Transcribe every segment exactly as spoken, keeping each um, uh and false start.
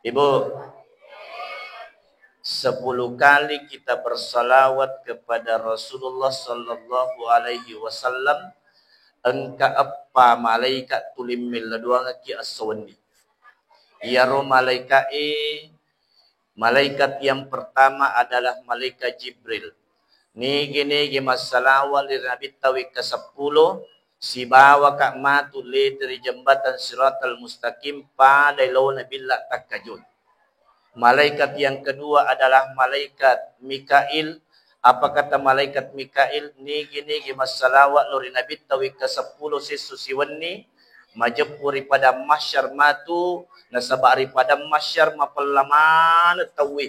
Ibu, sepuluh kali kita bersalawat kepada Rasulullah sallallahu alaihi wasallam, engka eppa malaikat tuli mella doangekki esso wenni. Iyaro malaika'e, malaikat yang pertama adalah malaikat Jibril. Nigi-nigi massalawa ri Nabitta wekka seppulo, sibawaka matu lete ri jembatan Siratal Mustaqim, pada laona billa takkajoi. Malaikat yang kedua adalah malaikat Mikail. Apa kata malaikat Mikail? Nigi-nigi massalawa lao ri Nabitta wekka seppulo siesso siwenni, majeppu ri padang mahsyar matu, nasaba ri padang mahsyar mapella maneng tauwe.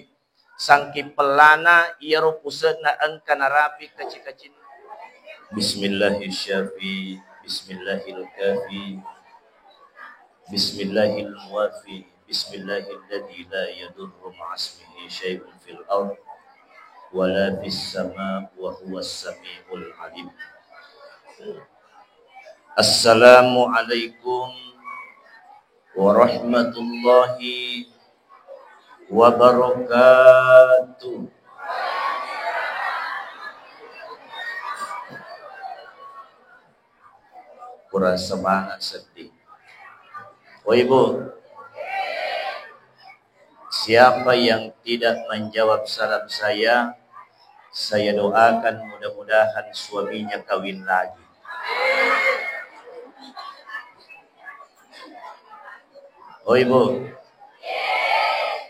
Sangking pellana iyaro puse'na engka narapi kaci-kacinna. Bismillahirrahmanirrahim. Bismillahil kafi. Bismillahil muwafi. Bismillahilladzi la yadurru ma'asmihi syai'un fil ard wala fis sama wa huwas sami'ul alim. Assalamualaikum warahmatullahi wabarakatuh. Kurang semangat sedih. Oh, Ibu, siapa yang tidak menjawab salam saya, saya doakan mudah-mudahan suaminya kawin lagi. Oh, Ibu,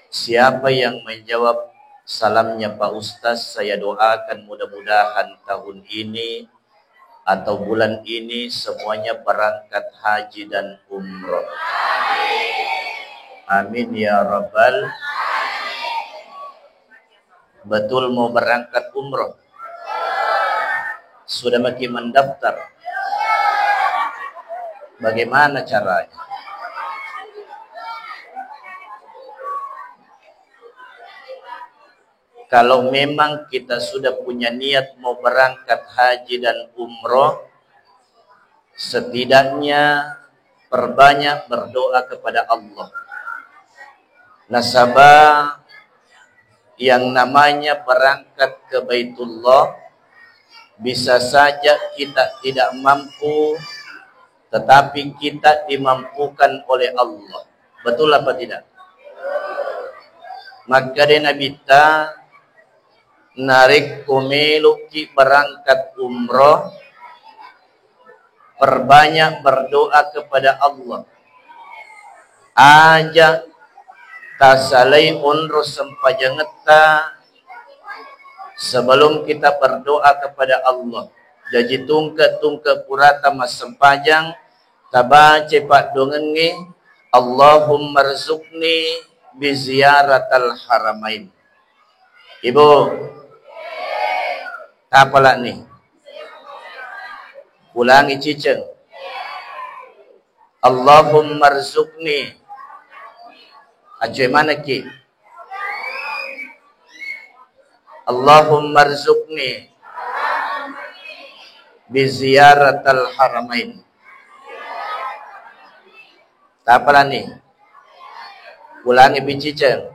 siapa yang menjawab salamnya Pak Ustaz, saya doakan mudah-mudahan tahun ini atau bulan ini semuanya berangkat haji dan umroh. Amin ya rabbal. Betul mau berangkat umroh? Sudah maki mendaftar? Bagaimana caranya? Kalau memang kita sudah punya niat mau berangkat haji dan umroh, setidaknya perbanyak berdoa kepada Allah. Nasaba yang namanya berangkat ke Baitullah, bisa saja kita tidak mampu, tetapi kita dimampukan oleh Allah. Betul apa tidak? Makkeda Nabitta, narekko meloki berangkat umroh, perbanyak berdoa kepada Allah. Aja tasalai onro sempajangetta sebelum kita berdoa kepada Allah. Jaji tungke-tungke purata massempajang, tabaca paddoangengnge, Allahumma rzuqni bi ziyaratal haramain. Ibu, tapalani. Ulangi ciceng. Allahumma rzuqni. Accoe manekki. Allahumma rzuqni bi ziyaratal haramain. Tapalani. Ulangi biciceng.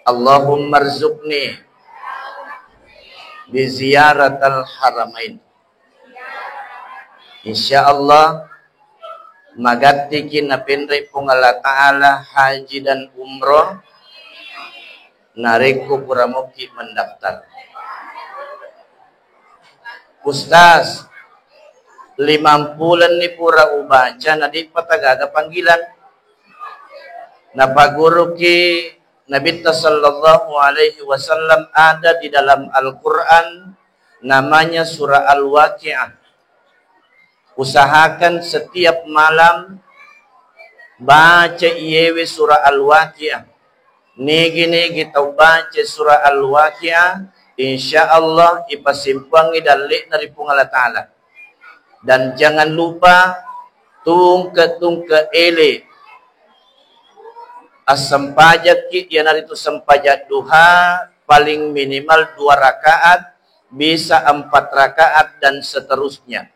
Allahumma rzuqni bi ziyaratal haramain. Insya Allah, magattiki napenre Puang Allah Ta'ala haji dan umroh narekko pura mokki mendaftar. Ustaz, limampulenni pura ubaca, nadipa tagaga panggilan. Napaguruki Nabitta sallallahu alaihi wasallam ada di dalam Al-Quran namanya surah Al-Waqiah. Usahakan setiap malam baca iyewe surah Al-Waqiah. Nigi-nigi tau baca surah Al-Waqiah, insya Allah ipasimpuangi dalle'na ri Puang Allah Ta'ala. Dan jangan lupa tungke-tungke ele assempajakki, iyanaritu sempajang duha paling minimal dua rakaat, bisa empat rakaat dan seterusnya.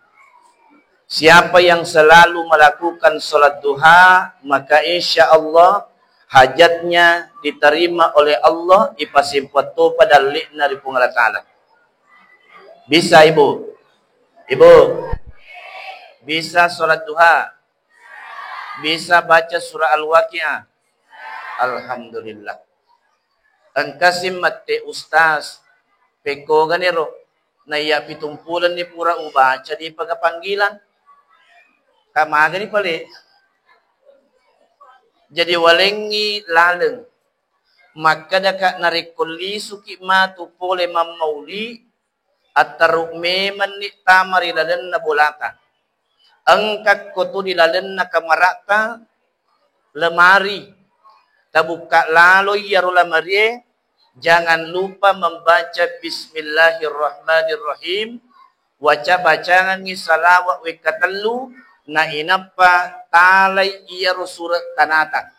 Siapa yang selalu melakukan sholat duha, maka insya Allah hajatnya diterima oleh Allah, ipasimpuang topa dalle'na ri Puang Allah Ta'ala. Bisa, Ibu? Ibu, bisa sholat duha? Bisa baca surah Al-Waqiah? Alhamdulillah. Engkasi mette, Ustaz, pekkoganiro, naiya pitumpulenni pura ubaca di paga panggilan. Kamagani pale? Jadi walengngi laleng. Makkedaka narekko lisuki matu pole mammauli, attaru memenni tama ri lalenna bolata. Engkakko tu di lalenna kamara'ta lemari, tabukka lalo iyaro lamarie, jangan lupa membaca Bismillahirrahmanirrahim, waca-bacangengngi salawat wekka tellu, nainappa talai iyaro sure tanata.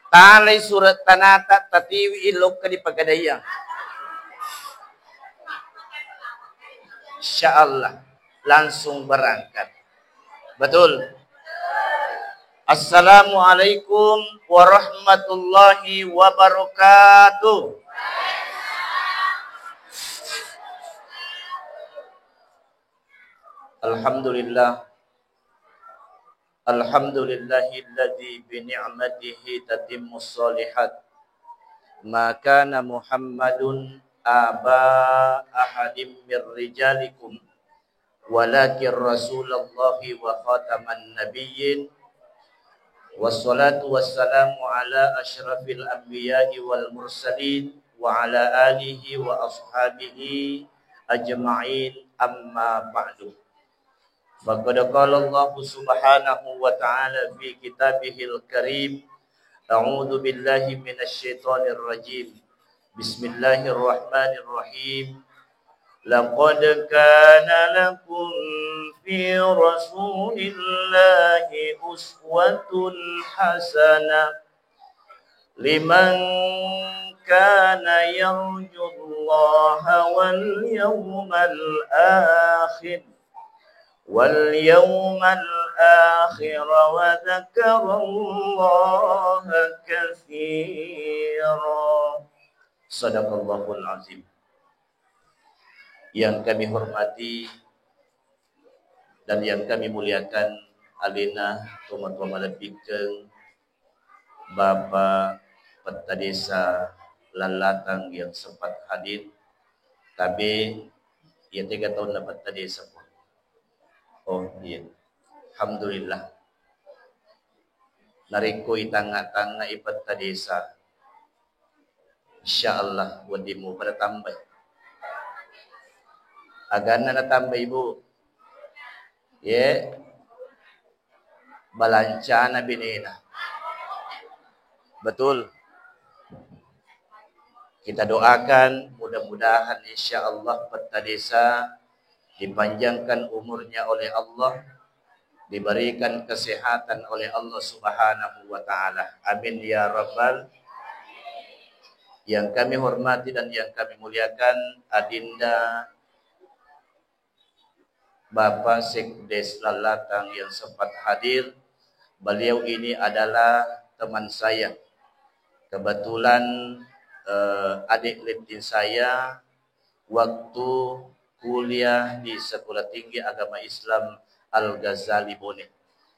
Talai sure tanata, tatiwi lokka di pegadaian. Insya Allah langsung berangkat. Betul. Assalamualaikum warahmatullahi wabarakatuh. Alhamdulillah. Alhamdulillahilladzi bi ni'matihi tatimmus shalihat. Ma kana Muhammadun aba ahadim mir rijalikum, walakin Rasulallahi wa khataman nabiyyin. Wassalatu wassalamu ala asyrafil anbiya'i wal mursalin wa ala alihi wa ashabihi ajma'in, amma ba'du. Faqad qala Allahu subhanahu wa ta'ala fi kitabihil karim, a'udzu billahi minasy syaithanir rajim. Bismillahirrahmanirrahim. Laqad kana lakum fi Rasulillahi uswatun hasanah liman kana yarjullaha wal yawmal akhir, wal yawmal akhir wa dzakarallaha katsira. Sadaqallahul azim. Yang kami hormati dan yang kami muliakan, alena tomatoa malebbikkeng, Bapak Petta Desa Lallatang yang sempat hadir. Tabe, iya tega taunna Petta Desa, Pak? Oh, iya. Alhamdulillah. Narekko itangnga-tangngai Petta Desa, insya Allah wedding mupa natambai. Aganna natambai, Bu? Ye, balancana benena. Betul. Kita doakan, mudah-mudahan insya Allah Petta Desa dipanjangkan umurnya oleh Allah, diberikan kesehatan oleh Allah Subhanahu wa Ta'ala. Amin ya Rabbal. Yang kami hormati dan yang kami muliakan, Adinda Bapak Sekdes Lallatang yang sempat hadir, beliau ini adalah teman saya. Kebetulan, eh, adik letting saya waktu kuliah di Sekolah Tinggi Agama Islam Al-Ghazali Bone.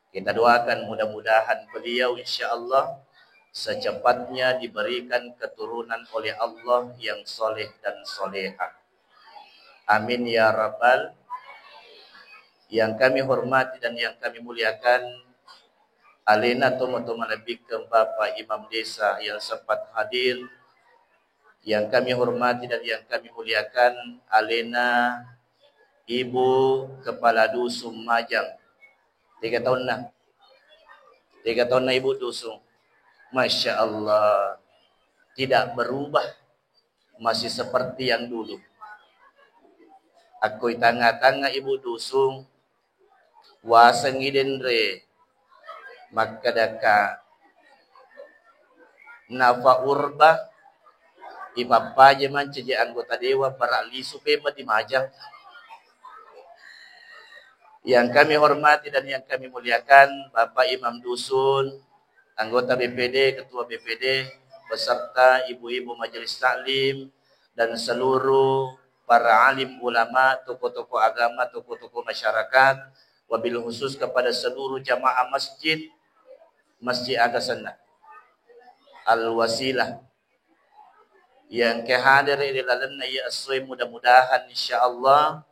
Kita doakan mudah-mudahan beliau insya Allah secepatnya diberikan keturunan oleh Allah yang soleh dan solehah. Amin ya Rabbal. Yang kami hormati dan yang kami muliakan, alena tomatoa malebbikkeng Bapak Imam Desa yang sempat hadir, yang kami hormati dan yang kami muliakan, alena Ibu Kepala Dusun Majang. Tega taunna? Tega taunna Ibu Dusun? Masya Allah, tidak berubah, masih seperti yang dulu. Akko itangnga-tangnga Ibu Dusun, wasengngi denre, makkedaka, nafa urba, ipappaje mancaji anggota dewan, bara lisu pemeng di Majang. Yang kami hormati dan yang kami muliakan, Bapak Imam Dusun, anggota B P D, Ketua B P D, beserta ibu-ibu majelis taklim, dan seluruh para alim ulama, tokoh-tokoh agama, tokoh-tokoh masyarakat, wabil khusus kepada seluruh jamaah masjid, Masjid Aga Senna Al-Wasilah, yang engka hadir ri lalenna iya essoe, mudah-mudahan insyaallah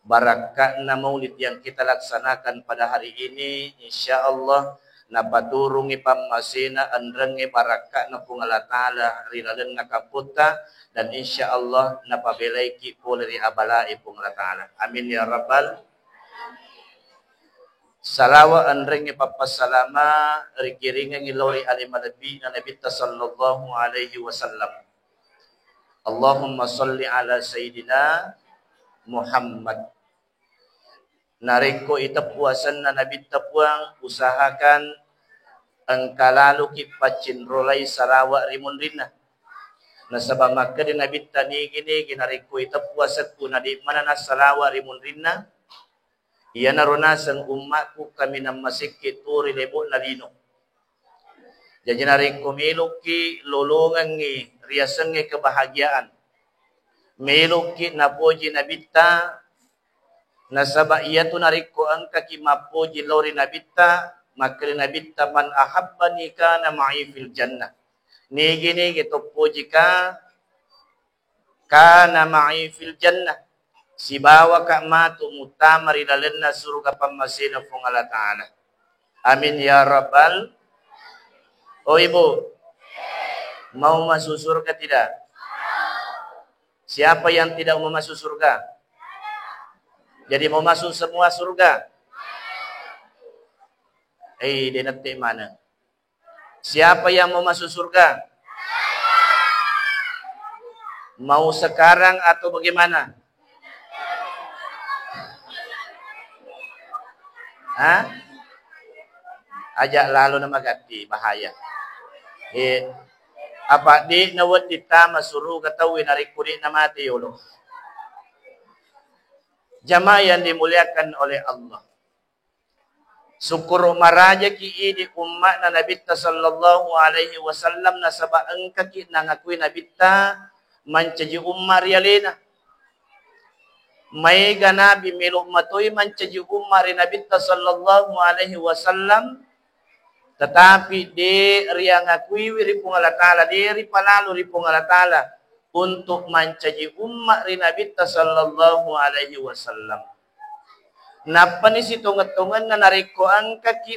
barakka'na maulid yang kita laksanakan pada hari ini, insyaallah napaturungi pammasena enrengnge barakka'na Puang Allah Ta'ala ri lalenna kamputta, dan insyaallah napabelaiki pole ri abalae Puang Allah Ta'ala. Amin ya rabbal. Salawa enrengnge pappassalama rikiringengngi lao ri ale malebbi'na Nabitta sallallahu alaihi wasallam. Allahumma salli ala Sayyidina Muhammad. Narekko iteppu asenna Nabitta Puang, usahakan engka laluki paccinrolai salawa ri munrinna. Nasaba makkeda Nabitta, nigi-nigi narekko iteppu asekku nadi manana salawa ri munrinna, iyanaro naseng ummakku kaminang masekke tuo ri lebo'na lino. Jaji narekko melokki lolongengngi riasengnge kebahagiaan, melokki napoji Nabitta, nasaba iyatu narekko engkaki mappoji lao ri Nabitta, makkeda Nabitta, "Man ahabbani kana ma'i fil jannah." Nigi-nigi to pojika kana ma'i fil jannah, sibawaka matu muttama ri lalenna suruga pammasena Puang Allah Ta'ala. Amin ya rabbal. Oh ibu, mau masuk surga tidak? Siapa yang tidak mau masuk surga? Jadi mau masuk semua surga? Eh, denette mana? Siapa yang mau masuk surga? Mau sekarang atau bagaimana? Hah? Aja lalo na magatti, bahaya. Eh, apa di na wedding tama suruga tauwe narekko di na mate yolo. Jamaah yang dimuliakan oleh Allah. Sukkuru marajaki idi umma'na Nabitta sallallahu alaihi wasallam nasaba engkaki nangakui Nabitta mancaji umma ri alena. Maega Nabi melo matoi mancaji umma ri Nabitta sallallahu alaihi wasallam, tetapi de riangakuiwi ri Puang Allah Ta'ala, de ripalalu ri Puang Allah Ta'ala untuk mancaji umma ri Nabitta sallallahu alaihi wasallam. Nappani sitongeng-tongenna narekko engkaki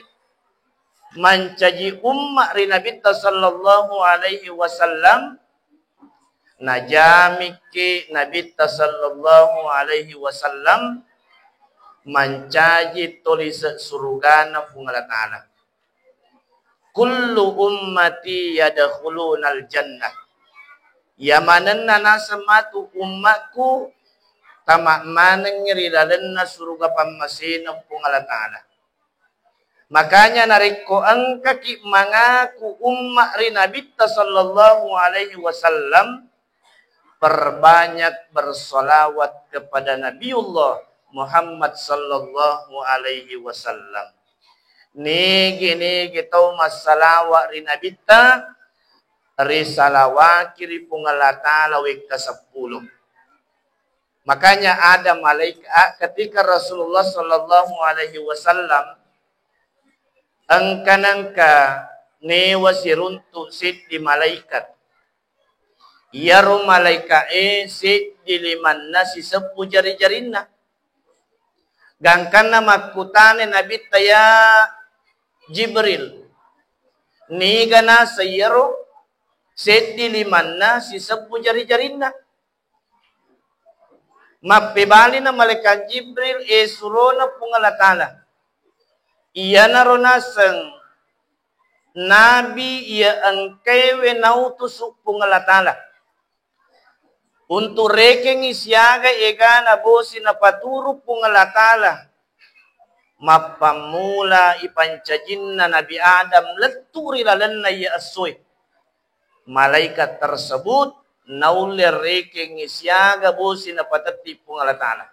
mancaji umma ri Nabitta sallallahu alaihi wasallam, najamikki Nabitta sallallahu alaihi wasallam mancaji tolise surugana Puang Allah Ta'ala. Kullu ummati yadkhulunal jannah. Iya manenna naseng matu ummakku tama manengngi ri lalenna suruga pammasena Puang Allah Ta'ala. Makanya narekko engkaki mangaku umma ri Nabitta sallallahu alaihi wasallam, perbanyak bersolawat kepada Nabiullah Muhammad sallallahu alaihi wasallam. Nigi-nigi tau massalawa ri Nabitta, risalawaki ri Puang Allah Ta'ala wekka seppulo. Makanya ada malaik-, a-, ketika Rasulullah sallallahu alaihi wasallam engka nengka newa siruntu seddi malaikat. Iyaro malaika'e seddi limanna sisebbu jari-jarinna. Gangkanna makkutana Nabitta, "Ya Jibril, niga naseng iyaro seddi limanna sisebbu jari-jarinna?" Mappebalina malaikat Jibril, "E surona Puang Allah Ta'ala, iyanaro naseng nabi iya engkaewe nautusu Puang Allah Ta'ala untuk rekengngi siaga egana bosi napaturu Puang Allah Ta'ala, mappammula ipancajinna Nabi Adam lettu ri lalenna iya essoe. Malaikat tersebut naulle rekengngi siaga bosi napatetti Puang Allah Ta'ala."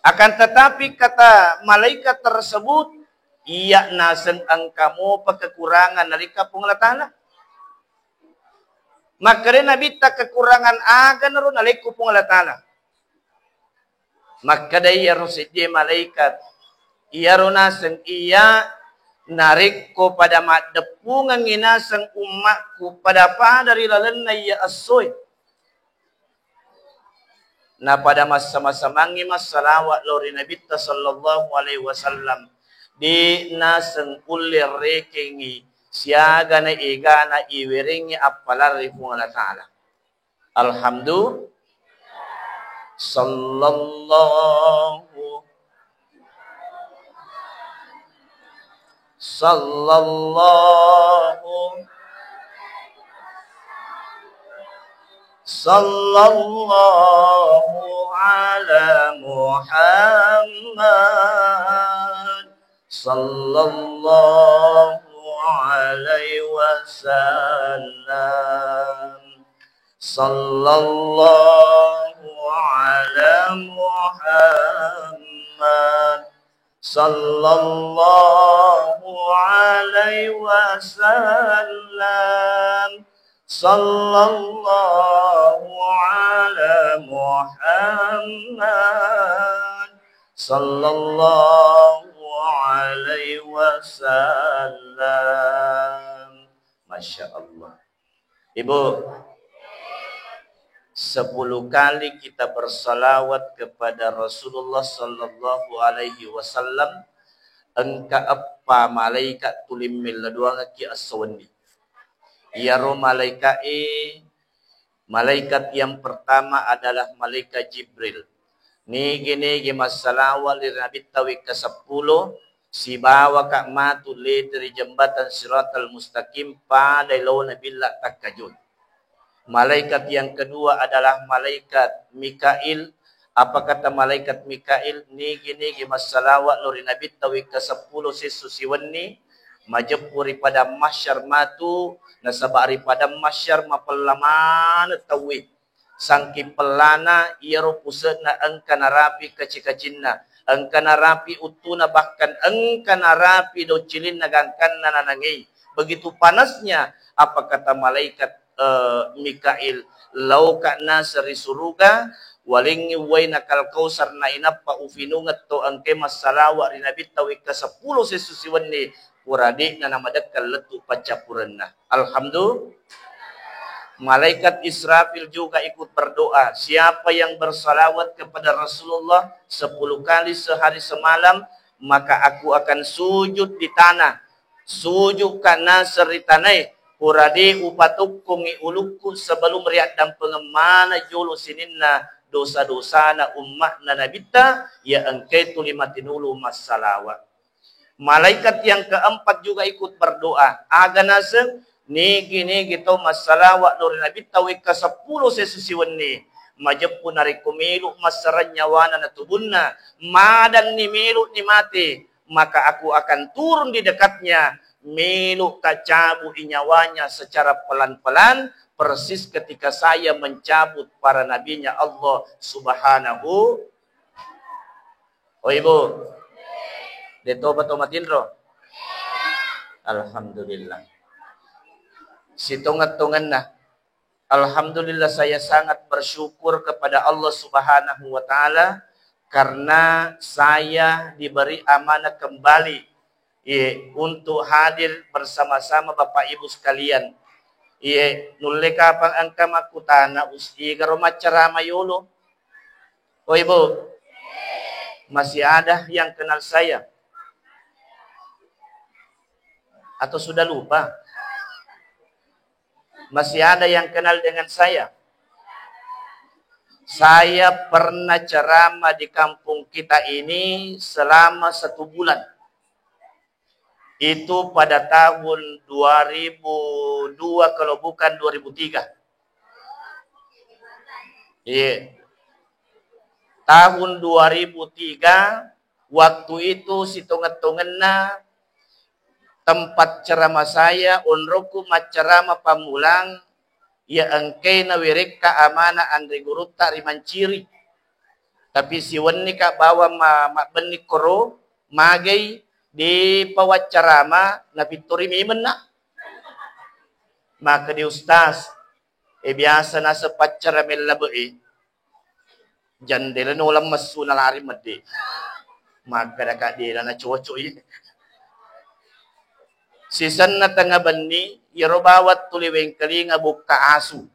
Akan tetapi kata malaikat tersebut, iya naseng engka mopa kekurangan nalekka Puang Allah Ta'ala. Makkeda Nabitta, kekurangan aganaro nalekku Puang Allah Ta'ala. Makkeda iyaro seddie malaikat, iyaro naseng iya narekko pada maddeppungengngi naseng ummakku pada-pada ri lalenna iya essoe. Napada massama-samangngi massalawa lao ri Nabitta sallallahu alaihi wasallam, de naseng ulle rekengngi siaga na egana iwerengngi appalang ri Puang Allah Ta'ala. Alhamdulillah. Sallallahu Sallallahu Sallallahu ala Muhammad. Sallallahu alaihi wasallam. Sallallahu ala Muhammad. Sallallahu alaihi wasallam. Sallallahu ala Muhammad. Sallallahu alaihi wasallam. Masya Allah. Ibu, sepuluh kali kita bersalawat kepada Rasulullah sallallahu alaihi wasallam, engka eppa malaikat tuli mella doangekki esso wenni. Iyaro malaika'e, malaikat yang pertama adalah malaikat Jibril. Nigi-nigi massalawa ri Nabitta wekka seppulo, sibawaka matu lete ri jembatan Siratal Mustaqim, pada laona billa takkajut. Malaikat yang kedua adalah malaikat Mikail. Apa kata malaikat Mikail? Nigi-nigi massalawa lao ri Nabitta wekka seppulo sessu siwenni, majeppu ri padang mahsyar matu, nasaba ri padang mahsyar mapella maneng tauwe. Sangking pellana iyaro puse'na engka narapi kaci-kacinna, engka narapi uttuna, bahkan engka narapi daucilinna gangkanna nanangei. Begitu panasnya, apa kata malaikat, eh, Mikail, lauka naseng ri suruga, walengngi uwaina Kal Kausar nainappa ufinungeng to engkae massalawa ri Nabitta wekka seppulo sessu siwenni, pura de'na namadekkang lettu paccappurenna. Alhamdulillah. Malaikat Israfil juga ikut berdoa. Siapa yang bersalawat kepada Rasulullah sepuluh kali sehari semalam, maka aku akan sujud di tanah. Sujudka naseng ri tanae, pura de upatukkungngi ulukku sebelum riaddampengeng maneng jolo sininna dosa-dosana umma'na Nabitta, ya engkae tuli matinulu massalawa. Malaikat yang keempat juga ikut berdoa. Aga naseng, nigi-nigi tau massalawa lao ri Nabitta wekka seppulo sessu siwenni, majeppu narekko melo massarang nyawana na tubunna, madanni melo ni mate, maka aku akan turun di dekatnya, melo tacabu'i nyawanya secara pelan-pelan, persis ketika saya mencabut para nabinya Allah Subhanahu. Oh, Ibu, de topa to matinro? Alhamdulillah. Sitongeng-tongenna. Alhamdulillah, saya sangat bersyukur kepada Allah Subhanahu wa Ta'ala karena saya diberi amanah kembali, ye, untuk hadir bersama-sama Bapak Ibu sekalian. Ye, nulle kapang engka makkutana, us-, igaro maccarama yolo? Oh, Ibu, masih ada yang kenal saya? Atau sudah lupa? Masih ada yang kenal dengan saya? Saya pernah ceramah di kampung kita ini selama satu bulan. Itu pada tahun dua ribu dua, kalau bukan dua ribu tiga. Iya. Tahun dua ribu tiga, waktu itu sitongeng-tongenna tempat ceramah saya, onrokku maccarama pammulang, ya engkae nawerekka amanah anre gurutta ri Manciri. Tapi siwenni ka bawang ma-, mabbenni koro, magai, depa waccarama, napittori memenna. Maka di ustaz, eh, biasa naseng paccara mella be e. Jandela nolang messu nalari medde. Makkeda ka dena nacocok i. Sisenna tengnga benni, iyaro bawang tuli wengkalinga bukka asu.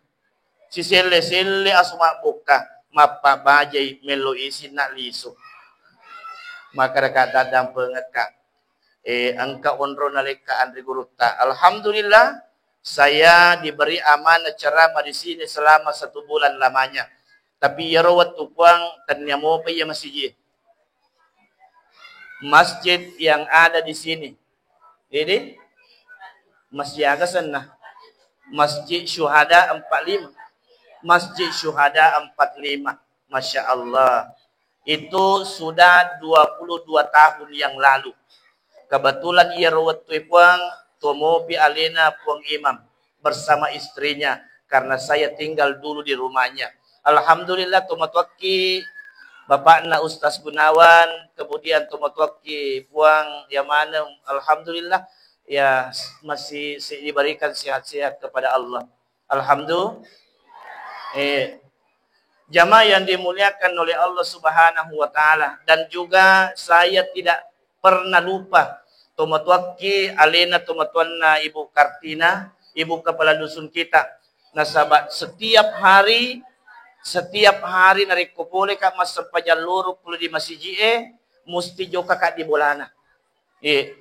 Siselle-selle asu mabbukka, mappabajai mello isinna lisu. Makkeda ka daddampengekka. Eh, engka onrona lekka anre gurutta. Alhamdulillah, saya diberi amanah ceramah di sini selama satu bulan lamanya. Tapi iyaro wettu puang tennia mopa iya masiji. Masjid yang ada di sini. Jadi, masjid aga senna? Masjid Syuhada empat lima. Masjid Syuhada empat lima. Masya Allah. Itu sudah dua puluh dua tahun yang lalu. Kebetulan iyaro wettu e puang, tomopi alena puang imam bersama istrinya, karena saya tinggal dulu di rumahnya. Alhamdulillah, tomatoakki bapakna Ustaz Gunawan, kemudian tomatoakki puang Yamaneng. Alhamdulillah, ya, masih si-, diberikan sehat-sehat kepada Allah. Alhamdulillah. Eh, jamaah yang dimuliakan oleh Allah Subhanahu wa Ta'ala, dan juga saya tidak pernah lupa tomatoakki alena tomatoanna Ibu Kartina, Ibu Kepala Dusun kita. Nasaba setiap hari, setiap hari narekko pole ka massempajang loro pole di masiji e, musti joka ka di bolana. Iya.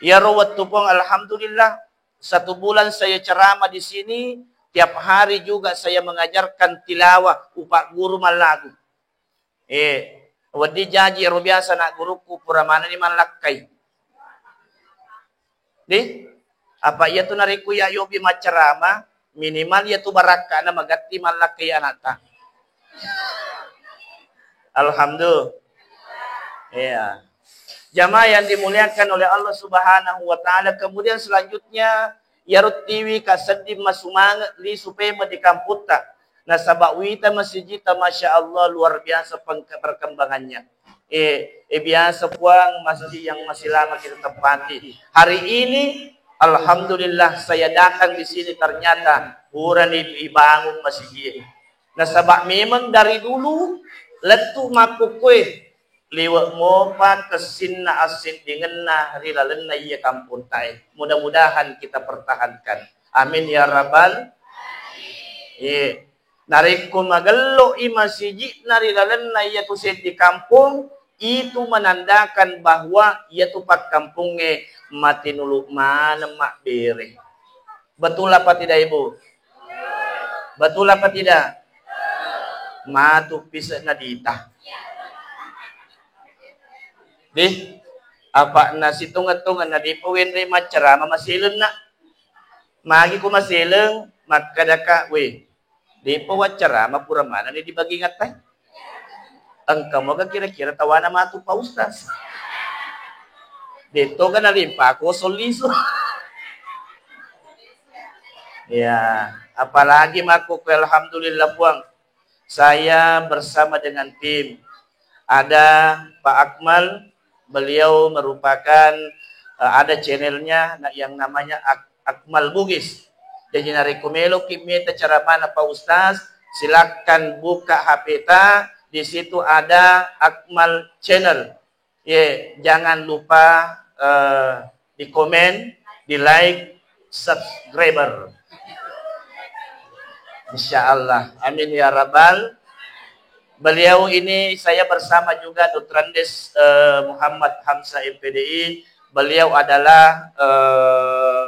Iyaro wettu pong, alhamdulillah, satu bulan saya ceramah di sini, tiap hari juga saya mengajarkan tilawah, upagguru mallagu. Eh, wedding jaji ero biasa nak gurukku pura manenni mallakkai. Di? Apa iya tu narekko iya yobi maccerama, minimal iya tu barakkana magatti mallakkai anatta. Alhamdulillah. Iya. Jamaah yang dimuliakan oleh Allah Subhanahu wa Ta'ala, kemudian selanjutnya, iyaro tiwi ka sedding masumange lisu pemeng di kamputta. Nasaba wita masijita, Masya Allah, luar biasa pengke-, perkembangannya. Eh, eh, biasa puang masjid yang masih lama kita tempati. Hari ini, alhamdulillah, saya datang di sini, ternyata purani dibangun masjid. Nasaba memang dari dulu lettu makkukue liwe' mopa kessinna asseddingenna ri lalenna iya kampontae. Mudah-mudahan kita pertahankan. Amin ya rabbal. Iya. Narekko magello'i masiji'na ri lalenna iyatu seddi kampong, itu menandakan bahwa iyatu pakkampongnge matinulu maneng mabbere. Betul apa tidak, Ibu? Betul apa tidak? Matu pise'na dita. Deh, apa nasitungeng-tungeng na de'pa wenre maccarama maseleng na. Magi ku maseleng, makkadaka, "We, de'pa waccarama pura manenni dibagi ngattai." Engka moga kira-kira tawana matu Pak Ustaz? De'toga nalimpa kosong lisu. Ya, apalagi makku, alhamdulillah, Puang. Saya bersama dengan tim. Ada Pak Akmal, beliau merupakan, eh, ada channelnya na-, yang namanya Ak-, Akmal Bugis. Jadi, narekko meloki meta ceramana Pak Ustaz, silakan buka H P ta, di situ ada Akmal Channel. Ye, jangan lupa, eh, di komen, di like, subscriber. Insya Allah. Amin ya rabbal. Beliau ini saya bersama juga Doktor Andes, eh, Muhammad Hamzah M P D I. Beliau adalah, eh,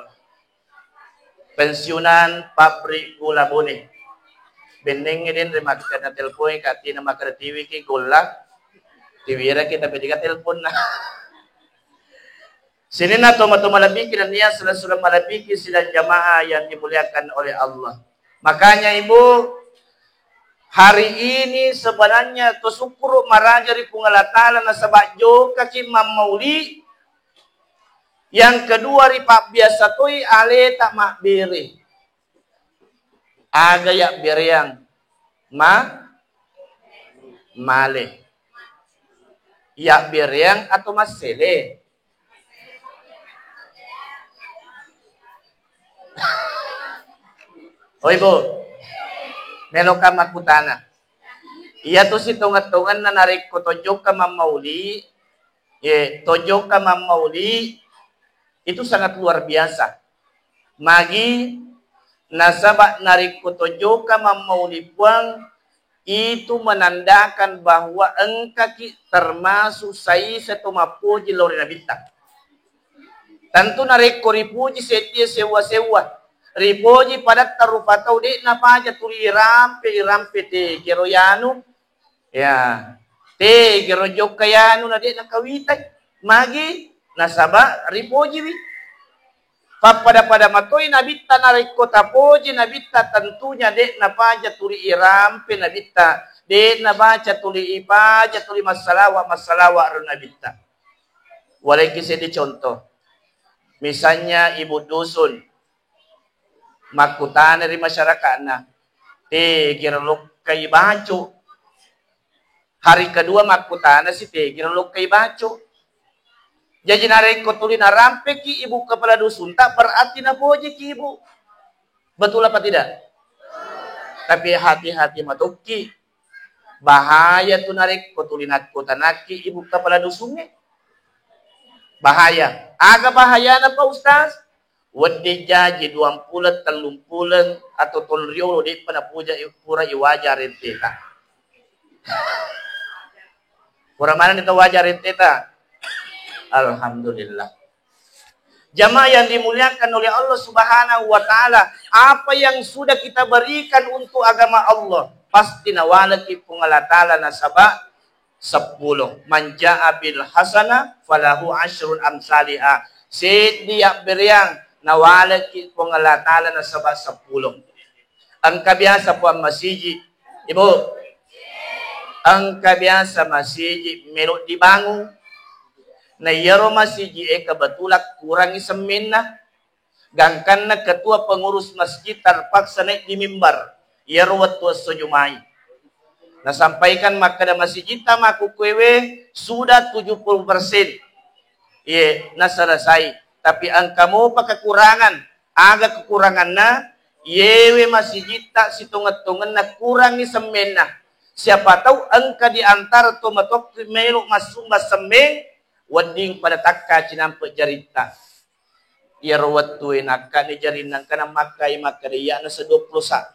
pensiunan pabrik gula Bone. Bennengnge denre makkeda telpon, katina makkeda tiwi ki golla. Tiwira kita bediga telponna. Sininna tomatoa malebbiki nennia sila-sila malebbiki sidang jamaah yang dimuliakan oleh Allah. Makanya, Ibu, hari ini sebenarnya to sukkuru maraja ri Puang Allah Taala nasaba jokaki mammauli. Yang kedua, ripabbiasa toi aleta mabbere. Aga yabbereang? Ma-, Male. Yabbereang atau massele? Oi, Bu. Meloka makkutana. Iyatu sitongeng-tongenna narekko tojokka mammauli, ye, tojokka mammauli, itu sangat luar biasa. Magi? Nasaba narekko tojokka mammauli Puang, itu menandakan bahwa engkaki termasuk saisa to mappoji lao ri Nabitta. Tentu narekko ripuji seddie sewwa-sewwa, ripoji padatta rupa tau, de' napaja tuli irampe, irampe tegero yanu, ya, tegero jokka yanu na de' nakawitai. Magi? Nasaba ripojiwi. Pappada-pada matoi Nabitta, narekko tapoji Nabitta, tentunya de' napaja tuli irampe Nabitta, de' nabaca tuli ipaja tuli massalawa, massalawa ro Nabitta. Waleki seddi contoh. Misalnya ibu dusun makkutana ri masyarakatna, tegero lokkai baco. Hari kedua makkutana si, tegero lokkai baco. Jaji narekko tuli narampeki ibu kepala dusunta, berarti napojiki ibu. Betul apa tidak? Tapi hati-hati matokki. Bahaya tu narekko tuli nakkutanakki ibu kepala dusungnge. Bahaya. Aga bahayana, Pak Ustaz? Wedding jaji duampuleng, tellumpuleng, atau tolong riolo, de'pa napuja, pura iwaja renteta. Pura maneng tau waja renteta. Alhamdulillah. Jamaah yang dimuliakan oleh Allah Subhanahu wa Ta'ala, apa yang sudah kita berikan untuk agama Allah, pasti nawaleki Puang Allah Ta'ala nasaba seppulo. Man jaa bil hasanah falahu asyru amsaliha. Seddi yabbereang nawaleki Puang Allah Ta'ala nasaba seppulo. Engka biasa Puang masiji, Ibu. Engka biasa masiji melo dibangun. Na iyaro masiji e kebetulan kurangi semmenna. Gangkanna ketua pengurus masjid terpaksa naik di mimbar. Iyaro wettu esso Jumai. Nasampaikan makkeda, masijitta makkukkuewe sudah tujuh puluh persen. Iye, naselesai. Tapi engka mopa kekurangan. Aga kekuranganna? Iyewe masijitta sitongeng-tongenna kurangi semmenna. Siapa tahu engka di antara to matokki melo massumba semmeng, wedding pada takka cinampe jaritta. Iyaro wettue nakkani jarinna engkana makkai makkeda iyana seduappulo sa.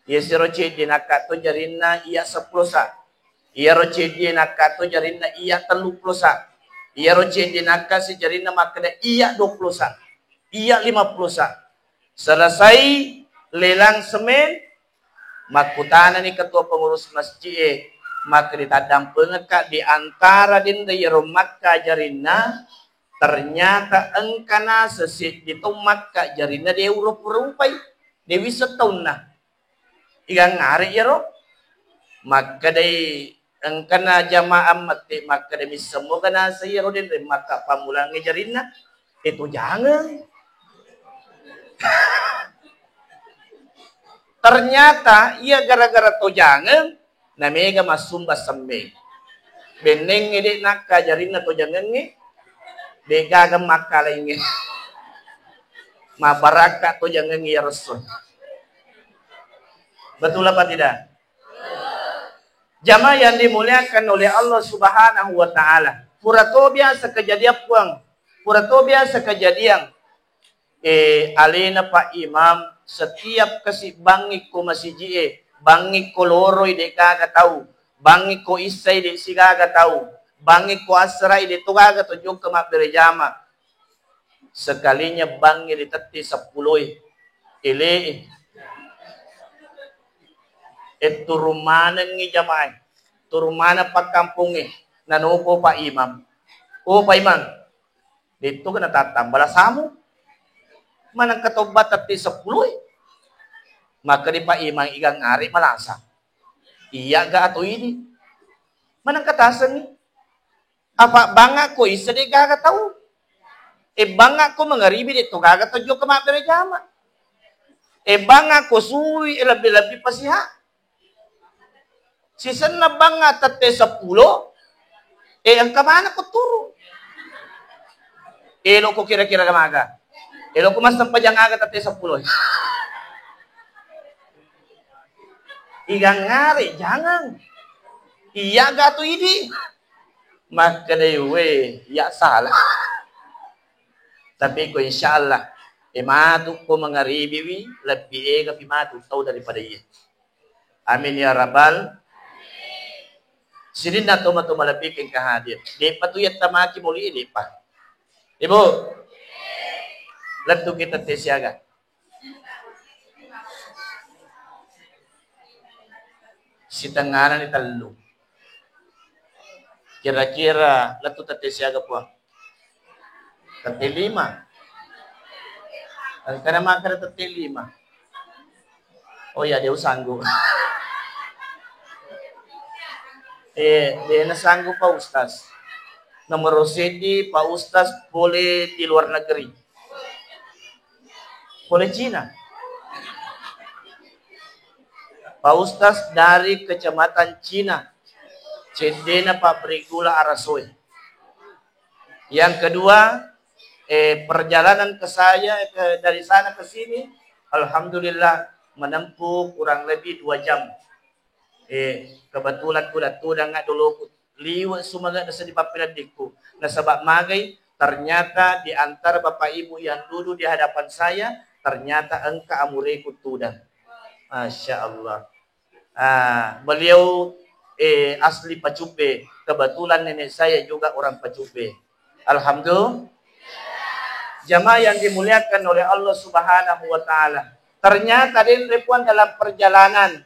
Iyasiro ceddi nakka to jarinna iya seppulo sa. Iyaro ceddi nakka to jarinna iya telluppulo sa. Iyaro ceddi nakka si jarinna makkeda iya duappulo sa. Iya limappulo sa. Selesai lelang semen, makkutanani ketua pengurus masjid e, makkeda taddampengekka di antara denre iyaro makka jarinna, ternyata engka naseng seddi tau makka jarinna de urup-, urupai, de wisseng taunna. Igang are iyaro? Makkedai engkana jamaah mette, makkeda misseng moga naseng iyaro denre makka pammulangnge jarinna, e tojangeng. Ternyata iya gara-gara tojangeng, na mega massumba semmeng. Bennengnge de nakka jarinna tojangengnge, de gaga makkalaingnge. Mabarakka tojangengnge iya resso. Betul apa tidak? Jamaah yang dimuliakan oleh Allah Subhanahu wa Ta'ala, pura to biasa kejadian, Puang, pura to biasa kejadian. Eh, alena Pak Imam, setiap kasi bangngi ko masiji e, bangngi ko loroi de gaga tau, bangngi ko issai de sigaga tau, bangngi ko asserai de to gaga to jokka mabbere jama. Sekalinya bangngi ri tetti seppulo e, ele e, eh, turun manengngi jamaah e, turun maneng pakkampongnge, nanopo Pak Imam. Oh, Pak Imam, Detto kena tattamba lasamu. Manengka tobba tetti seppulo e. Maka di Pak Imam igang are malasa. Iya ga atau ini? Manengka tasengi. Apa bangga ko isa de gaga tau? E bangga ko mangaribi de to gaga to jokka mabbere jama. E bangga ko sui e lebbi-lebbi pasiha. Sisenna bangnga tette seppulo, eh, engka manekko turu. Elokko kira-kira maga? Elokko massempajang aga tette seppulo? Igangngare, jangang. Iya gatu idi. Makkedai, "We, iya salah." Tapi ko insyaallah, eh, matu ko mangaribiwi, lebbi egapi matu tau daripada iye. Amin ya rabbal. Sininna tomatoa malebbi engka hadir. De'pa tu yattamaki moli, de'pa. Ibu, lettu kita tesiaga. Sitengngana ni tellu. Kira-kira lettu tette siaga, Puang? Tette lima. Engkana makkeda tette lima. Oh ya, de' usanggu. Eh, de' nasanggu Pak Ustaz. Nomor seddi Pak Ustaz pole di luar negeri. Pole Cina. Pak Ustaz dari kecamatan Cina. Ceddena pabrik gula Arasoe. Yang kedua, eh, perjalanan ke saya, ke, dari sana ke sini, alhamdulillah, menempuh kurang lebih dua jam. Eh, kebetulan ku tudang doloku liwe' sumanga' naseddi pappiladdikku. Nasaba' magai, ternyata di antara Bapak Ibu yang duduk di hadapan saya, ternyata engka amureku tudang. Masya Allah. Ah, beliau, eh, asli Pacubbe. Kebetulan nenek saya juga orang Pacubbe. Alhamdulillah. Jamaah yang dimuliakan oleh Allah Subhanahu wa Ta'ala. Ternyata denre, Puang, dalam perjalanan,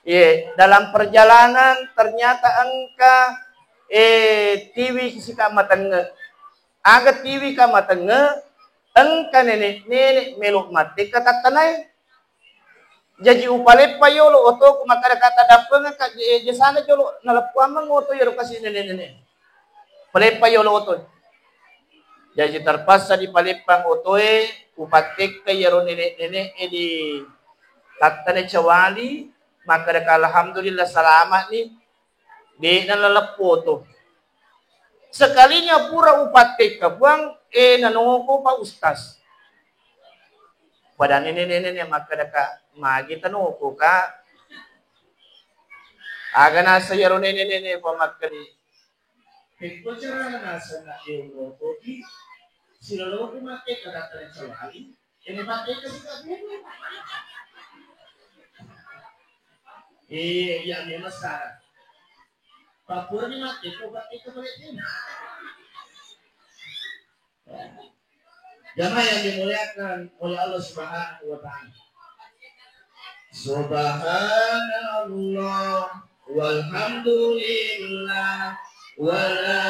ye, dalam perjalanan ternyata engka, eh, tiwi sika matenge. Aga tiwi ka matenge, engka nenek-nenek melo mate ka tattanai. Jaji upaleppa yolo otoku makkada ka tadappengeng ka je-, jesana jolo naleppuammeng oto yero kasi nenek-nenek. Paleppa yolo oto. Jaji terpaksa dipaleppang otoe, upattekka yero nenek-nenek e di tattane cawali, makkada ka alhamdulillah salama ni, de'na laleppo oto. Sekalinya pura upattekka, Puang, eh, nanoko Pak Ustaz. Pada nenek-nenek makkada ka, magi tanoko ka. Aga nasa yaro nenek-nenek pa makkada. Pekko carana nasa na euro kopi, siloloku makkada ka tare cawali, ini makkada ka sika. Eh, iya memang salah. Papurani mate ko pake kepala. Jamaah yang dimuliakan oleh Allah Subhanahu wa Ta'ala. Subhanallah, walhamdulillah, wala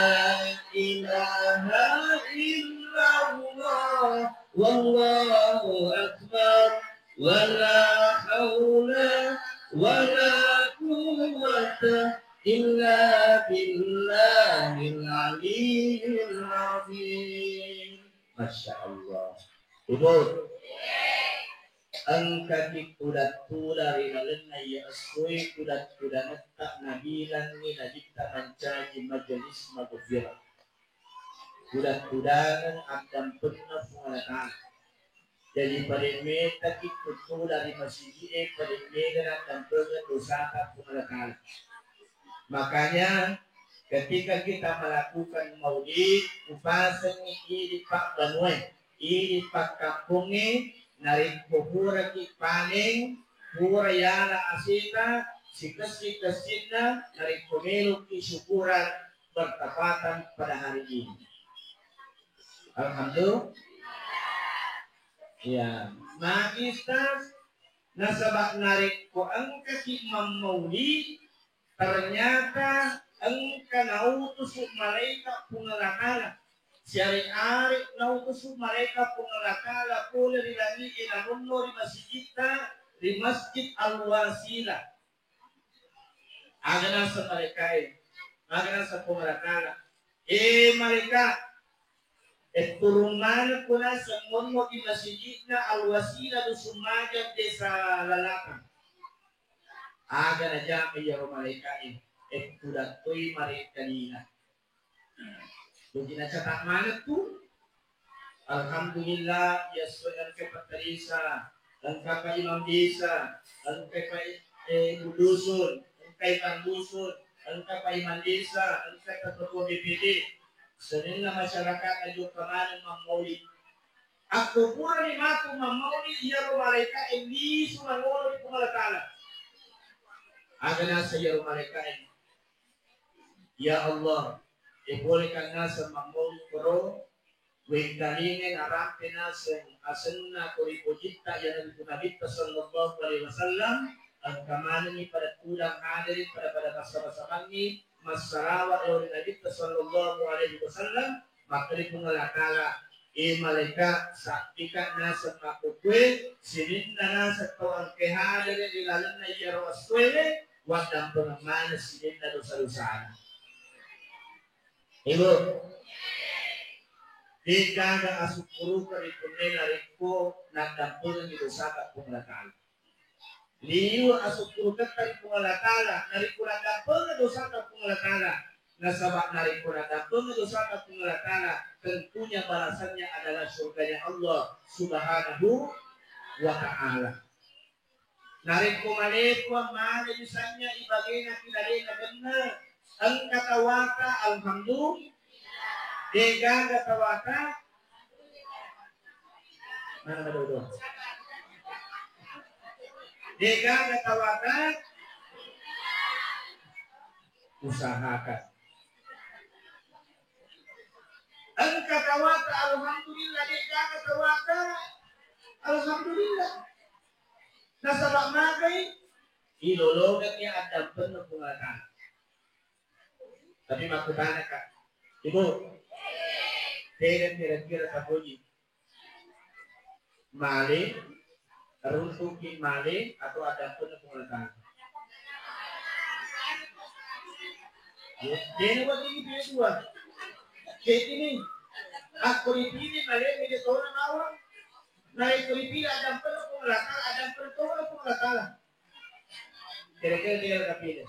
ilaha illallah, wallahu akbar. Wala haula wala quwwata illa billahil aliyyil azim. Masya Allah. Ibu, engkaki tudang-tudang ri lalenna iya essoe, tudang-tudangetta nabilangngi nabitta mancaji majelis maghfirah. Tudang-tudangeng addampenna Puang Allah Ta'ala. Jadi, pada metaki kutula ri masigi'e, pada mega naddampengeng dosata Puang Allah Ta'ala. Makanya, ketika kita melakukan maulid, upasengi idi pabbanuae, idi pakkampongnge, narekko puraki paneng, pura yala aseta, sikessi-kessinna, narekko meloki syukuran, bertepatan pada hari ini. Alhamdulillah. Ya, magi Ustaz, nasaba narekko engkaki mammauli, ternyata engka nautusu malaikat Puang Allah Ta'ala. Siare-are nautusu malaikat Puang Allah Ta'ala pole ri langi'e nanonno ri masigitta, ri Masjid Al-Wasilah. Aga naseng malaikae, aga naseng Puang Allah Ta'ala, "Eh malaika, eh, turung maneng ku naseng monno di masigi'na Al-Wasilah Dusun Majang, Desa Lalatang." Aga najama iyaro malaika'e, e, tudattoi marekkalina. Jadi nacata maneng tu, alhamdulillah, iya suwe engka Pak Desa, engka Pak Imam Desa, engka Pak, eh, Bu Dusun, engka Pak Dusun, engka Pak Imam Desa, engka Ketua B P D. Sininna masyarakat ajuka maneng mammaulid. Akko purani matu mammaulid, iyaro malaika'e lisu mangolo ri Puang Allah Ta'ala. Aga naseng iyaro malaika'e, "Ya Allah, e, bolehkan naseng mammaulid koro, wengkalingai narampe naseng asenna ko ripojitta iyanaritu Nabitta sallallahu alaihi wasallam, engka manenni pada tudang hadere pada-pada massama-samangngi massalawa lao ri Nabitta sallallahu alaihi wasallam." Makkeda Puang Allah Ta'ala, "E malaika, sabbika naseng makkukkue, sininna naseng tau engkae hadere ri lalenna iyaro essoewe, waddampengeng maneng sininna dosa-dosana." Ibu, degaga asukkuruka ripunnai narekko naddampengengngi dosata Puang Allah Ta'ala. Liwe asukkuruketta ri Puang Allah Ta'ala, narekko naddampengengngi dosata Puang Allah Ta'ala. Nasaba narekko naddampengengngi dosata Puang Allah Ta'ala, tentunya balasannya adalah surganya Allah Subhanahu wa Ta'ala. Narekko malepuang male misalnya ibagena ki lalena genne, engka tawata, alhamdulillah. Degaga tawata, mana ada udah? Degaga tawata, usahakan. Engka tawata, alhamdulillah. Degaga tawata, alhamdulillah. Nasaba magai ilolongengngi addampenna Puang Allah Ta'ala. Tapi makkutana, Kak, Ibu, tega kira-kira tapoji? Male, runtuki male, atau addampenna Puang Allah Ta'ala? Ya, dena wajib itu ya dua. Jadi ini, aku dipilih male, dia tahu nama. Narekko ripilih addampenna Puang Allah Ta'ala, addampenna tona Puang Allah Ta'ala. Kira-kira dia ada pilih.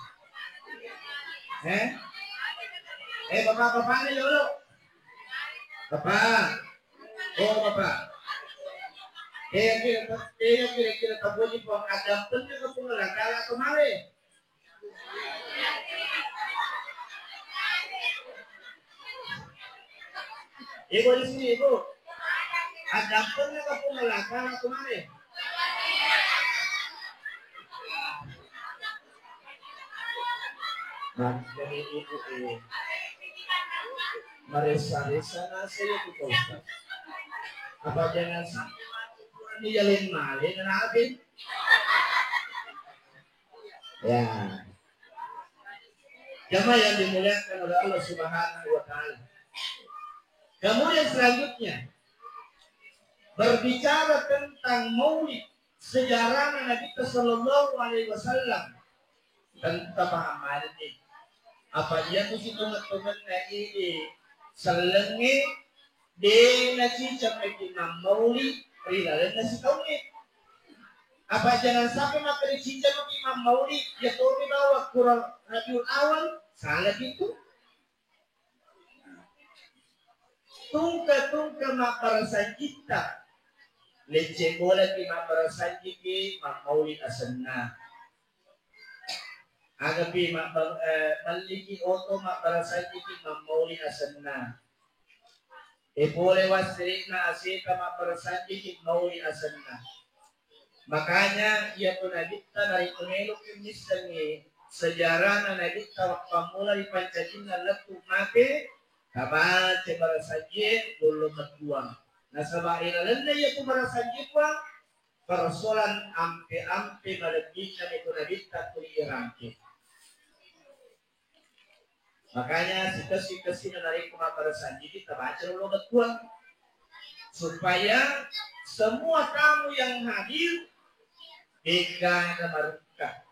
Eh? Eh, bapak-bapaknya dulu. Bapak. Oh, bapak. Eh, kira, eh, kira-kira tapoji Puang, addampenna Puang Allah Ta'ala atau male? Ibu di sini, Ibu. Addampenna ka Puang Allah Ta'ala kemana? Nah, jadi Ibu, eh, maresa-resa nasa ya kita, Ustaz. Apa jangan sampai mati Tuhan, ya, lain male, kenapa? Ya. Jamaah yang dimuliakan oleh Allah Subhanahu wa Ta'ala. Kemudian selanjutnya, berbicara tentang maulid, sejarahnya Nabi Sallallahu Alaihi Wasallam. Tentang paham ini. Apa iya tuh si teman-teman ini sellengi De' naciceng maki mammauli ri lalenna sitaungnge. Apa jangan sampai maka riciceng maki mammauli, iya toni bawang kurang Rabiul Awal, salah itu. Tungke-tungke mabbarasanjitta, lecce bolaki mabbarasanjiki mammauli asenna. Agapi mabba-, eh, melliki oto mabbarasanjiki mammauli asenna. E pole wassiri'na aseta mabbarasanjiki mauli asenna. Makanya, iya tu Nabitta narekko meloki missengngi sejarahna Nabitta mappammula ri pancajinna lettu mate, tabaca barasanjie gollo mettuang. Nasaba ri lalenna iya tu barasanjie, Puang, persoalan ampe-ampe malebbinna meko Nabitta tuli irangke. Makanya sikessi-kessina narekko mabbarasanjiki tabaca lolo bettuang, supaya semua tamu yang hadir de'gaga marukka.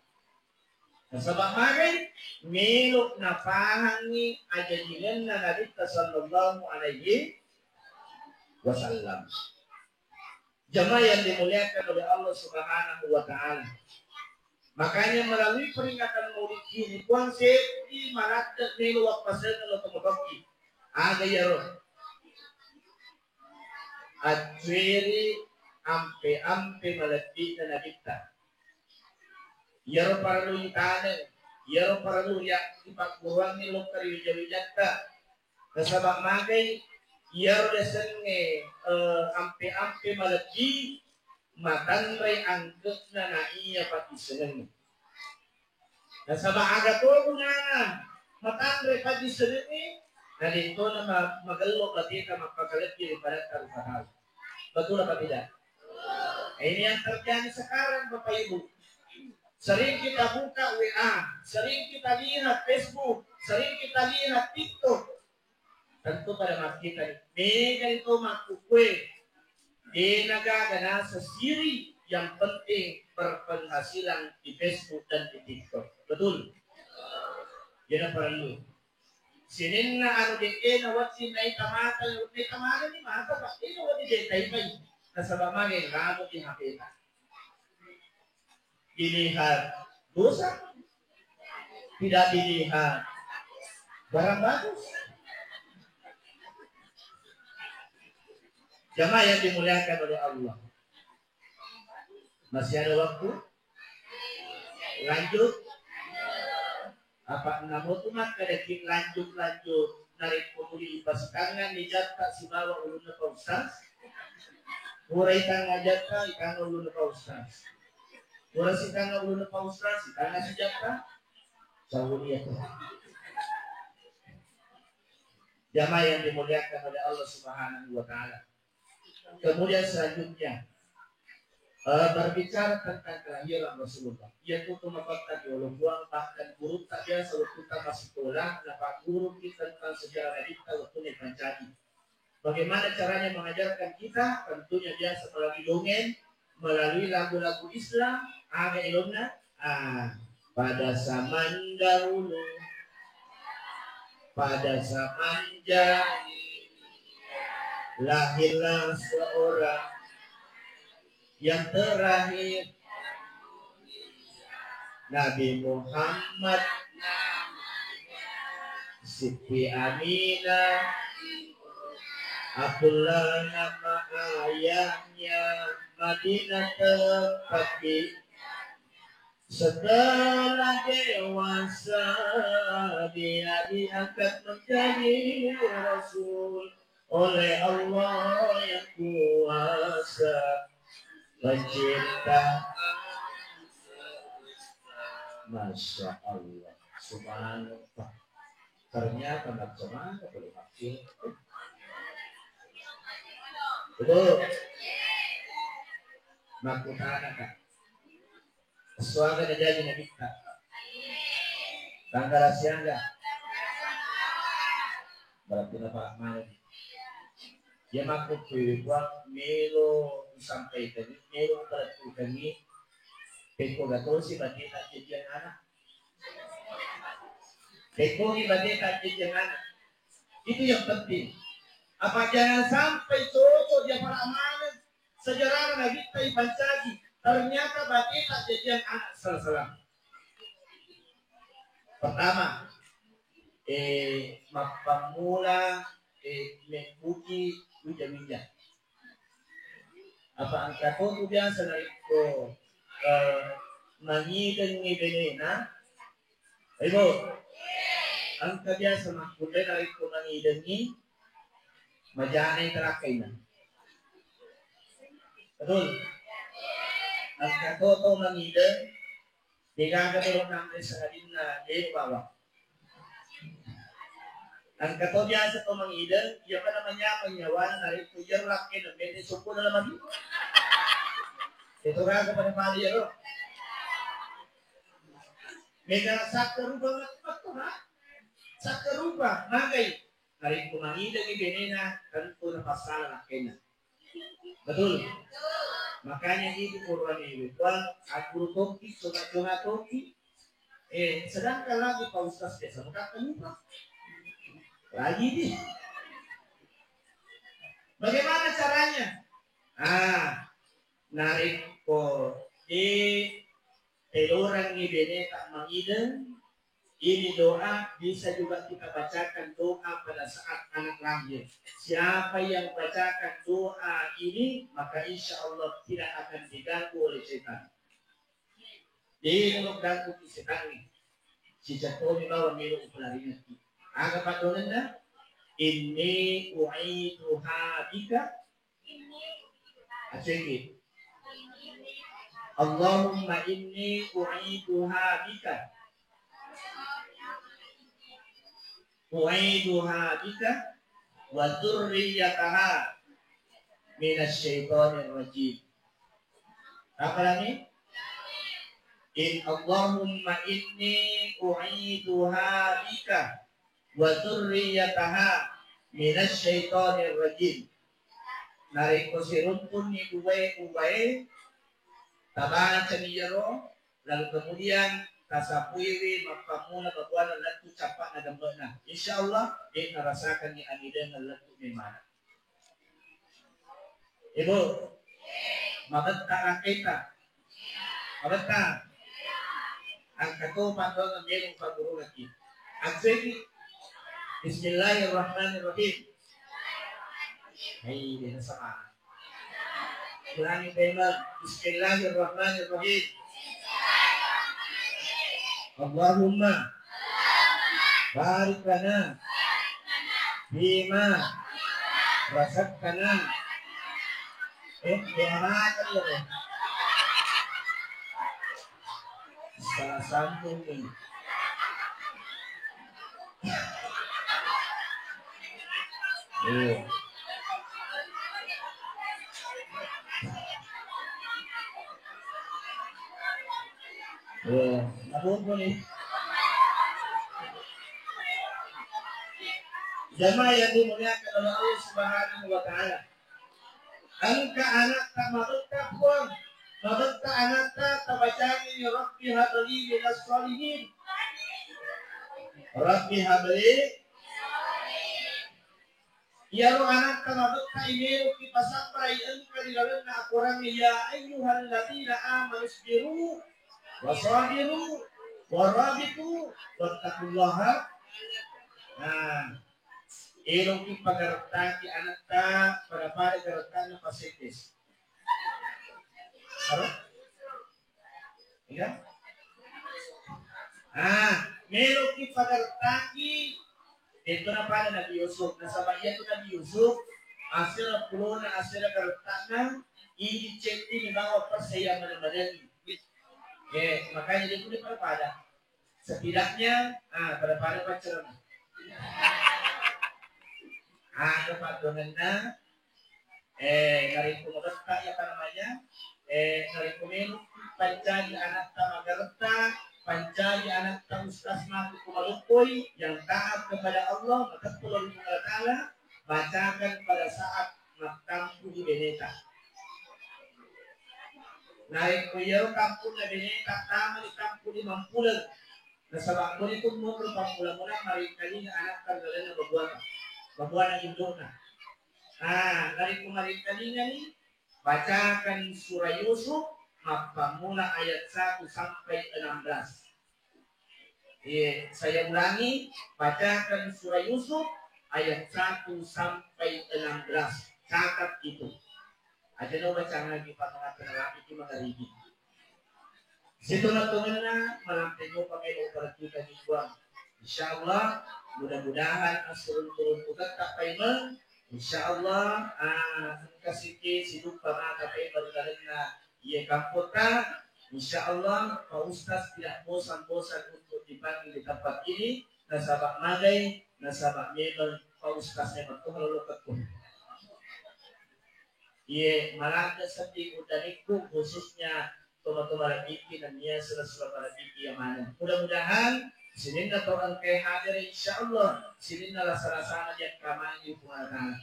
Nasaba magai? Melo napahangngi ajajingenna Nabitta sallallahu alaihi wasallam. Jamaah yang dimuliakan oleh Allah Subhanahu wa Ta'ala. Makanya melalui peringatan Maulid ini, Puang seddi maladde melo wappasengeng lo tomatoki. Aga iyaro? Accueri ampe-ampe malebbi'na nabitta. Iyaro parellu itaneng, iyaro parellu ria-, ripagguruangngi lokka ri wija-wijatta. Nasaba magai iyaro riasengnge, eh, ampe-ampe malebbi matanre angke'na na iya paddissengengnge. Nasaba aga to gunana matanre paddissengengnge, na de'tona ma-, magello bateta mappakalebbi ri padatta rupa tau. Betul apa tidak? Nah, ini yang terjadi sekarang, Bapak Ibu. Sering kita buka W A, sering kita lihat Facebook, sering kita lihat TikTok. Tentu pada makkita ni, mega itu makkukue. Dena gaga nasa siri, yang penting berpenghasilan di Facebook dan di TikTok. Betul? Jadi perlu. Sininna anu de'e na wedding naita mata, naita mata ni mata, Pak. Ini wedding de'e taipai. Nasaba mage lamo di H P ta. Dilihat dosa, tidak dilihat barang bagus. Jamaah yang dimuliakan oleh Allah. Masih ada waktu? Lanjut? Apa namo tu makkadaki lanjut-lanjut, narekko tuli ipasitangngang ni jatta sibawa ulunna Pak Ustaz? Pura itangnga jatta, itangnga ulunna Pak Ustaz. Pura sitangnga ulunna Pak Ustaz, itangnga si jatta. Sauni ya. Jamaah yang dimuliakan oleh Allah Subhanahu wa Ta'ala. Kemudian selanjutnya, eh, berbicara tentang kelahiran Rasulullah. Iya tu tu mapatta di olo Puang, bahkan gurutta biasa waktu ta masikola, napagguru kita tentang sejarah Nabitta waktu ni pancaji. Bagaimana caranya mengajarkan kita? Tentunya biasa melalui dongeng, melalui lagu-lagu Islam, aga elonna? Ah, pada zaman dahulu, pada zaman jahiliyah, lahirlah seorang yang terakhir, Nabi Muhammad, Siti Aminah, Abdullah nama ayahnya, Madinah tempat di Setelah dewasa, dia diangkat menjadi rasul oleh Allah yang kuasa, pencipta. Masya Allah, subhanallah. Ternyata macam mana boleh makin. Betul. Makutana, Kak. Suaga najaji Nabitta? Tanggala siaga? Berarti napa mana? Iya makkukkué, Puang, melo usampaikengngi, melo upalettukengngi, pekko gatosi bateta jajiang ana. Pekkogi bateta jajiang ana. Itu yang penting. Apa jangan sampai cocok dia para amanah. Sejarah Nabitta ipancaji, ternyata bateta jajiang ana, salah-salah. Pertama, eh, mappammula, eh, mebbuki wija-wija. Apa engka to tu biasa narekko, eh, mangidengngi benena, Ibu, engka biasa makkulle narekko mangidengngi, majanai talakkainna. Betul? Engka to tau mangideng, degaga melo nanre sangadinna de bawang. Engka to biasa tau mangideng, iya pada manyameng nyawana narekko iyaro lakkainna mete soppo dalam ati. Itu raga pada pali iyaro. Mega sakkarupa metto, ha? Sakkarupa, magai? Narekko mangidengngi benena, tentu napassala lakkainna. Betul? Makanya itu Quran ini, Puang, aku toki, coba-coba toki. Eh, sedangkan lagi Pak Ustaz biasa mengatakan lupa. Lagi nih. Bagaimana caranya? Ah, narekko di telorang Beneta mangideng, ini doa bisa juga kita bacakan doa pada saat anak lahir. Siapa yang bacakan doa ini, maka insya Allah tidak akan diganggu oleh setan. Dé' nalo ganggu ki setangnge. Sicettomi bawang melo upalaringekki. Aga paddoangenna? Inni u'iduha bika. Aceki. Allahumma inni u'iduha bika. U'iduha bika wa dzurriyyataha minasy syaithanir rajim. Apa lagi? In Allahumma inni u'iduha bika wa dzurriyyataha minasy syaithanir rajim. Narekko siruntunni uwae-uwae, tabacani iyaro, lalu kemudian tasapuiwi mappammula babuana lettu cappa'na gemme'na. Insya Allah, de' narasakangngi angidengeng lettu memana. Ibu, mabetta raketa? Mabetta? Engka to paddoangeng melo pagurungekki. Aceki. Bismillahirrahmanirrahim. Hei, dena sama. Ulangi, Bema. Bismillahirrahmanirrahim. Allahumma barik lana fima razaqtana. Eh, doa apa dia, Bro? Salah sambung nih. Iya. Iya, apa nih? Jamaah yang dimuliakan oleh Allah Subhanahu wa Ta'ala. Engka anatta mabetta, Puang. Mabetta anatta, tabacani, Rabbi habli minas sholihin. Rabbi habli. Iyaro anatta mabetta imeloki pasabbarai engka ri lalenna akorangnge, ya ayyuhalladzina amanu isbiru wa sabiru wa rabitu wattaqullaha. Nah, eloki pagarettaki anatta pada-pada garettanna pasedes. Apa? Iya? Ah, meloki pagarettaki, itu napada Nabi Yusuf. Nasaba iyatu Nabi Yusuf, asera pulona, asera garettanna, idi ceddini bawang perse yang mana-manangi. Eh, makanya dia pun pada-pada. Setidaknya, ah, pada-pada pacaran. Ah, tempat dongenna, Eh, narekko mabetta, apa namanya? Eh, narekko melo pancaji anatta magaretta, pancaji anatta ustaz matu ko maloppoi, yang taat kepada Allah, mateppu lao ri Puang Allah Ta'ala, bacakan pada saat mattampu'i beneta. Narekko iyaro tampu'na beneta, tama ri tampu' lima mpuleng. Nasaba ko ritu monro pammula-mula maringkalinga anatta ri lalenna babuana, babuana indo'na. Ah, narekko maringkalingani, bacakan surah Yusuf mappammula ayat satu sampai enam belas. Iya, saya ulangi, bacakan surah Yusuf ayat satu sampai enam belas. Catat itu. Aja no bacangagi, Pak, mengapa rapi itu mengeribi. Sitonga-tonganna malampe mopa melo upalettukangngi Puang. Insyaallah, mudah-mudahan assuruntu-runtuketta paimeng. Insyaallah, ah, engka sikki siduppa mata paimeng ri lalenna iye kampotta. Insyaallah, Pak Ustaz tidak bosan-bosan untuk dipanggil di tempat ini, nasaba magai, nasaba memang Pak Ustaz memang tuh lalu kekun. Iye, maladde sedding uddanikku, khususnya toma-toma malebbikki nennia sela-sela malebbikki iya maneng. Mudah-mudahan sininna tau engkae hadere, insyaallah, sininna lasa-lasana diakkamangi Puang Allah Ta'ala.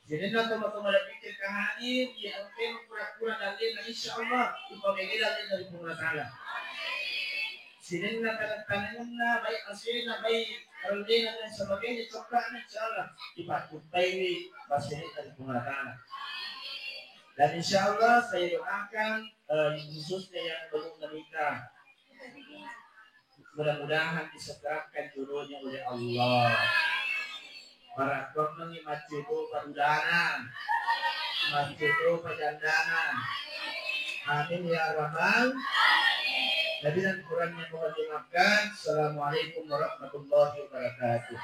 Sininna toma-toma malebbikki engka hadir, iya engkae kura-kura dallena, insyaallah, upamegei dallena ri Puang Allah Ta'ala. Sininna taneng-tanengenna, baik asena, baik rellena dan sebagainya, coklatna, insyaallah, dipattutaiwi pasenna ri Puang Allah Ta'ala. Dan insya Allah saya doakan, eh, khususnya yang belum menikah, mudah-mudahan disegerakan jodohnya oleh Allah. Para kuammengi maccodo padudana, maccodo pajandana. Amin ya rabbal. Jadi dan kurangnya mohon dimaafkan. Assalamualaikum warahmatullahi wabarakatuh.